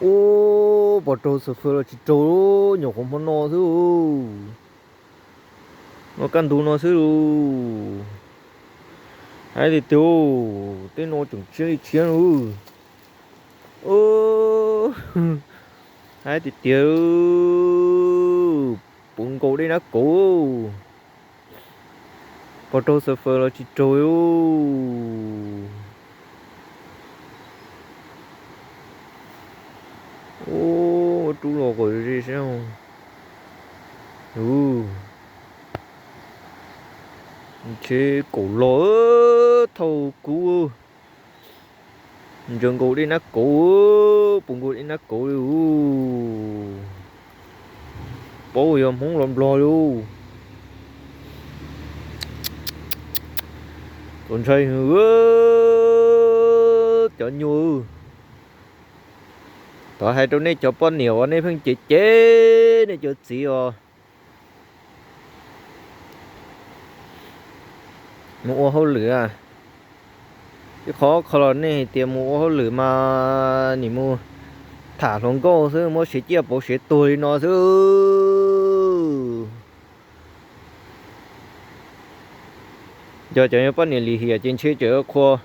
Ub, pos raug xav fawm los tsis raug, nyuam qhuav hmo no xwb. No kaj ntug no xwb lauj. Hais tiag tiag, tej no tseem tshiab li tshiab lauj. Hais tiag tiag, puv nkaus dej nab kauv. Pos raug xav fawm los tsis raug lauj. Ub, rub los kom ze seb. Ub, tsheb kaum los thauj kub. Ntsaws nkaus dej nab kauv, puv nkaus dej nab kauv li ub. Paub yog Hmoob los Nplog li ub. Txaus ntshai heev cov nyuag. Thov hais rau nej cov poj niam uas nej pheej cem cem nej cov txiv os, mus ua hauj lwm a. Ib qhov kho los nej hais tias mus ua hauj lwm mas nim mus tham hluas nkauj xwb, muab siav ciaj pauv siav tuag li no xwb. Yog cov poj niam lim hiam ces ntshe tseem qhuas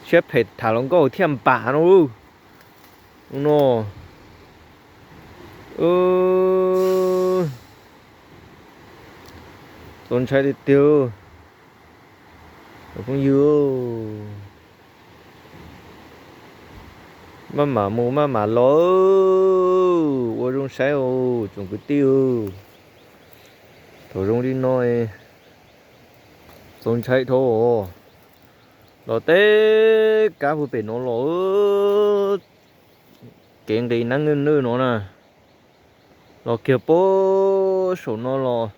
siab phem tham hluas nkauj thiaj npam no. No, txaus ntshai tiag tiag. Phooj ywg, maj mam mus maj mam los, ua zoo saib tsoom kwv tij. Thaum zoo li no, txaus ntshai dhau. Los teb kab puag pem no los, kev nqis nab nwj nwj no na, los kiag puag saum no los,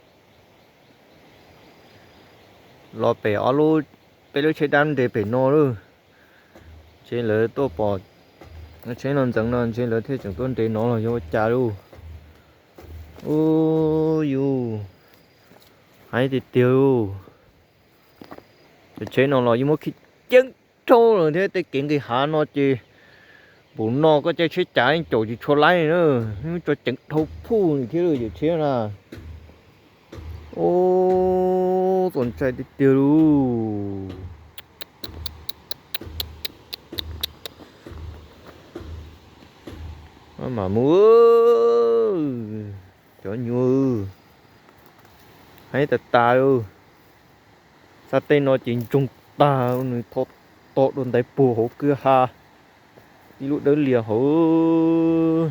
los pem ob lub, peb lub tsheb dab nres pem no lauj. Ntshe lawv tuaj pom tsheb no ntxeev no ntshe lawv thiaj tseem tuaj nres no los yog ua cas lauj. Ub, yus hais tiag tiag lauj. Cov tsheb no los yeej muab khi ceeb rau lawm thiab, tej kev nqis hav no ces npaum no koj caij tsheb cav yeej caum tsis tshua laib na, tso ceev dhau phuj thiab lawm cov tsheb na. Ub, txaus ntshai tiag tiag lauj. Maj mam mus, cov nyuag, heev tas tas lauj. Xav tej no ces ntsoog tag, nws tho to dua ntaiv puag hauv kwj ha, ib lub dawb lias hauv.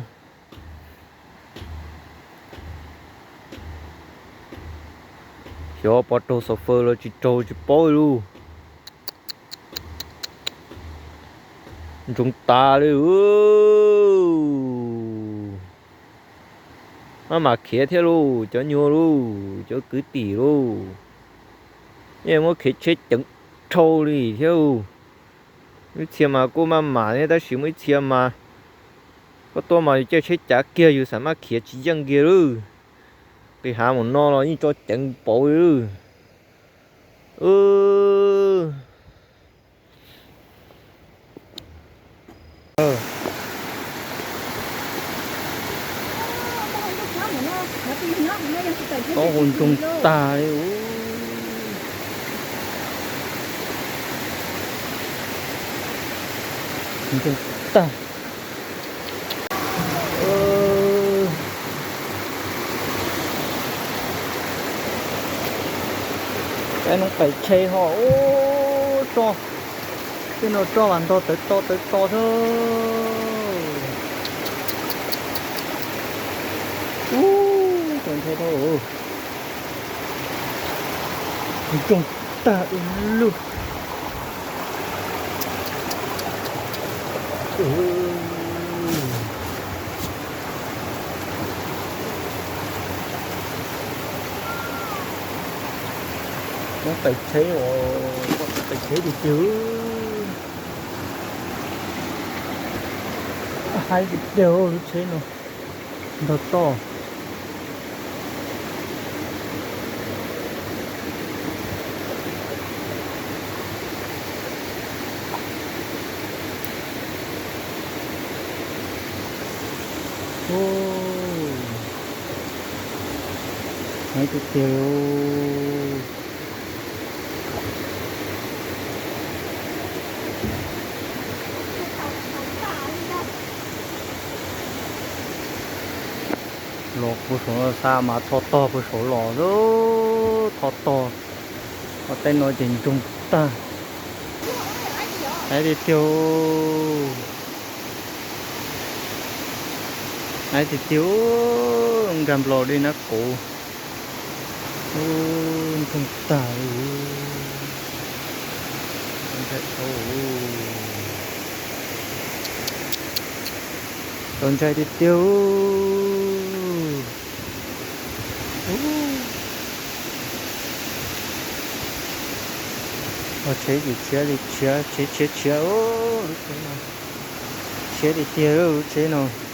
Xyov pov raug xov fawb los tsis raug tsis paub lauj. Ntsoog tas li. Maj mam khiav thiab lauj, cov nyuag lauj, cov kwv tij lauj. Yeej muab khiav tsheb ceev dhau li thiab. Ib txhia mas kuj maj mam thiab, tab sis muaj ib txhia mas koj tuaj mas yus caij tsheb cav kiag yus xav maj khiav tsis yeej kiag lauj. Nqis hav mus no los yeej tso ceev pauv li. Taub hau ntsoog tag li. Ntsoog tag. Saib noob pais tsheb ho, ub, tso, tej no tso vas ntog tawv to tawv to xwb. Ub, txaus ntshai dhau, ntsoog tag ib lug. Noob pais tsheb os, pais tsheb tiag tiag. Haib tiag tiag lub tsheb no, ntog toj. Ub, ntshai tiag tiag li. Los puag saum no xa mas tho tog puag saum los, tho tog. Qhov tej no ces nroog tag. Ntshai tiag tiag. Ntshai tiag tiag, nkag nplaus dej nab kuv. Ub, nroog tag li. Ntshai dhau. Txaus ntshai tiag tiag. Tsheb ces tshiab li tshiab, tsheb tshiab tshiab, lub tsheb no tshiab tiag tiag, lub tsheb no.